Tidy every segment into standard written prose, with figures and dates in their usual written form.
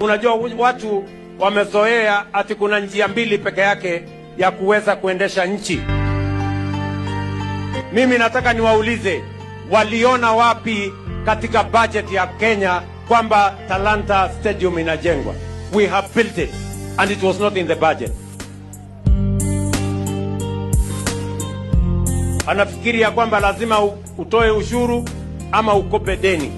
Unajua watu wamezoea ati kuna njia mbili peke yake ya kuweza kuendesha nchi. Mimi nataka niwaulize, waliona wapi katika budget ya Kenya kwamba Talanta Stadium inajengwa? We have built it and it was not in the budget. Anafikiria kwamba lazima utoe ushuru ama ukope deni.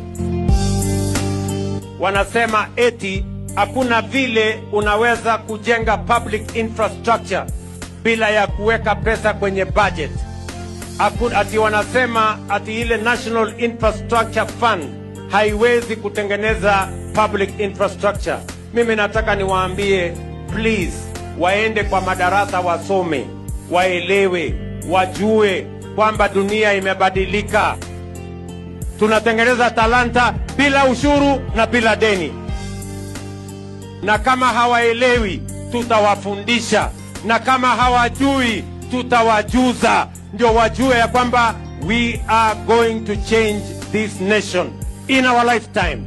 Wanasema eti hakuna vile unaweza kujenga public infrastructure bila ya kuweka pesa kwenye budget. Ati wanasema ati ile National Infrastructure Fund haiwezi kutengeneza public infrastructure. Mimi nataka niwaambie, please, waende kwa madarasa wasome, waelewe, wajue kwamba dunia imebadilika. Tunatengeneza Talanta bila ushuru na bila deni. Na kama hawaelewi, tutawafundisha, na kama hawajui, tutawajuza, ndio wajue ya kwamba we are going to change this nation in our lifetime.